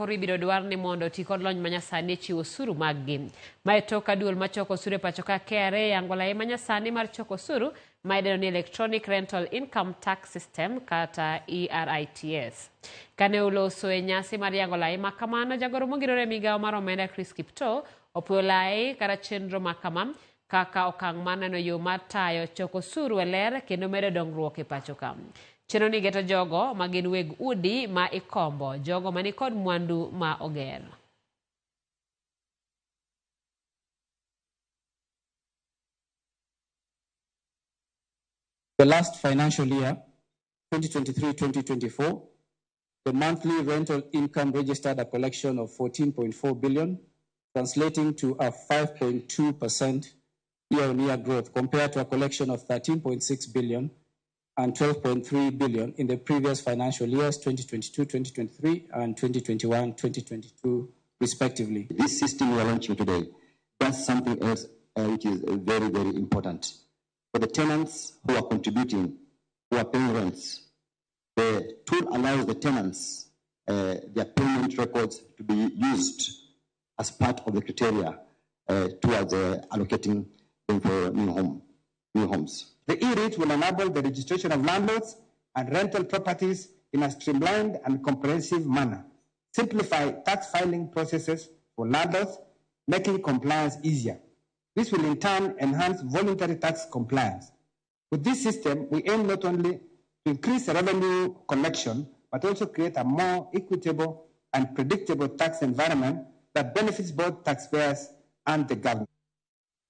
koro ibiro dwar ni mondo oti kod lony manyasani e chiwo osuru maggi. Mae tok ka duol machoko osuru e pacho ka KRA yango lai manyasani mar choko osuru ma idendo ni Electronic Rental Income Tax System kata ERITS. Kane oloso e nyasi mar yango lai ma kamano, jagoro mongirore e migawo mar omenda Chris Kiptoo opuoyo lai kata chenro ma kama kaka okang' mar neno yo mar tayo choko osuru e ler kendo medo dongruok e pacho ka. Chenro ni geto jogo ma gin weg udi ma ikombo, jogo ma nikod mwandu ma oger. The last financial year, 2023-2024, the monthly rental income registered a collection of 14.4 billion, translating to a 5.2% year-on-year growth compared to a collection of 13.6 billion and 12.3 billion in the previous financial years, 2022-2023 and 2021-2022, respectively. This system we are launching today does something else which is very, very important. For the tenants who are contributing, who are paying rents, the tool allows the tenants, their payment records to be used as part of the criteria towards allocating them for new homes. The eREIT will enable the registration of landlords and rental properties in a streamlined and comprehensive manner, simplify tax filing processes for landlords, making compliance easier. This will in turn enhance voluntary tax compliance. With this system, we aim not only to increase revenue collection, but also create a more equitable and predictable tax environment that benefits both taxpayers and the government.